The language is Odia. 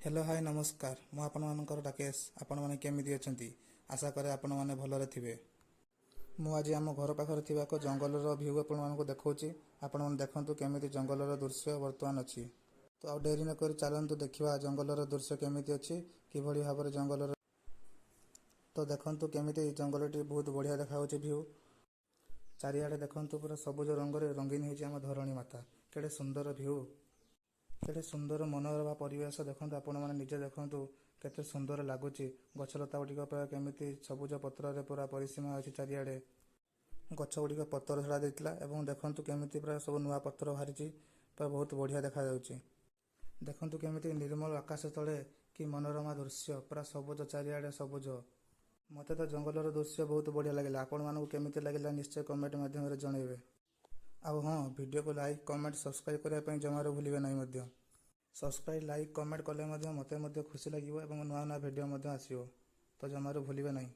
ହ୍ୟାଲୋ, ହାଇ, ନମସ୍କାର। ମୁଁ ଆପଣମାନଙ୍କର ରାକେଶ। ଆପଣମାନେ କେମିତି ଅଛନ୍ତି? ଆଶା କରେ ଆପଣମାନେ ଭଲରେ ଥିବେ। ମୁଁ ଆଜି ଆମ ଘର ପାଖରେ ଥିବା ଏକ ଜଙ୍ଗଲର ଭ୍ୟୁ ଆପଣମାନଙ୍କୁ ଦେଖାଉଛି। ଆପଣମାନେ ଦେଖନ୍ତୁ କେମିତି ଜଙ୍ଗଲର ଦୃଶ୍ୟ ବର୍ତ୍ତମାନ ଅଛି। ତ ଆଉ ଡେରି ନକରି ଚାଲନ୍ତୁ ଦେଖିବା ଜଙ୍ଗଲର ଦୃଶ୍ୟ କେମିତି ଅଛି, କିଭଳି ଭାବରେ ଜଙ୍ଗଲର। ତ ଦେଖନ୍ତୁ କେମିତି ଜଙ୍ଗଲଟି ବହୁତ ବଢ଼ିଆ ଦେଖାଯାଉଛି ଭ୍ୟୁ। ଚାରିଆଡ଼େ ଦେଖନ୍ତୁ, ପୁରା ସବୁଜ ରଙ୍ଗରେ ରଙ୍ଗୀନ ହେଇଛି ଆମ ଧରଣୀ ମାତା। କେଡ଼େ ସୁନ୍ଦର ଭ୍ୟୁ, କେଡ଼େ ସୁନ୍ଦର ମନୋରମା ପରିବେଶ। ଦେଖନ୍ତୁ, ଆପଣମାନେ ନିଜେ ଦେଖନ୍ତୁ କେତେ ସୁନ୍ଦର ଲାଗୁଛି। ଗଛଲତା ଗୁଡ଼ିକ ପୁରା କେମିତି ସବୁଜ ପତ୍ରରେ ପୁରା ପରିସୀମା ଅଛି। ଚାରିଆଡ଼େ ଗଛ ଗୁଡ଼ିକ ପତ୍ର ଝଡ଼ା ଦେଇଥିଲା ଏବଂ ଦେଖନ୍ତୁ କେମିତି ପୁରା ସବୁ ନୂଆ ପତ୍ର ବାହାରିଛି। ପୁରା ବହୁତ ବଢ଼ିଆ ଦେଖାଯାଉଛି। ଦେଖନ୍ତୁ କେମିତି ନିର୍ମଳ ଆକାଶ ତଳେ କି ମନୋରମା ଦୃଶ୍ୟ, ପୁରା ସବୁଜ, ଚାରିଆଡ଼େ ସବୁଜ। ମୋତେ ତ ଜଙ୍ଗଲର ଦୃଶ୍ୟ ବହୁତ ବଢ଼ିଆ ଲାଗିଲା। ଆପଣମାନଙ୍କୁ କେମିତି ଲାଗିଲା, ନିଶ୍ଚୟ କମେଣ୍ଟ ମାଧ୍ୟମରେ ଜଣାଇବେ। ଆଉ ହଁ, ଭିଡ଼ିଓକୁ ଲାଇକ୍, କମେଣ୍ଟ, ସବସ୍କ୍ରାଇବ୍ କରିବା ପାଇଁ ଜମାରୁ ଭୁଲିବେ ନାହିଁ ମଧ୍ୟ। ସବସ୍କ୍ରାଇବ୍, ଲାଇକ୍, କମେଣ୍ଟ କଲେ ମଧ୍ୟ ମୋତେ ମଧ୍ୟ ଖୁସି ଲାଗିବ ଏବଂ ନୂଆ ନୂଆ ଭିଡ଼ିଓ ମଧ୍ୟ ଆସିବ। ତ ଜମାରୁ ଭୁଲିବେ ନାହିଁ।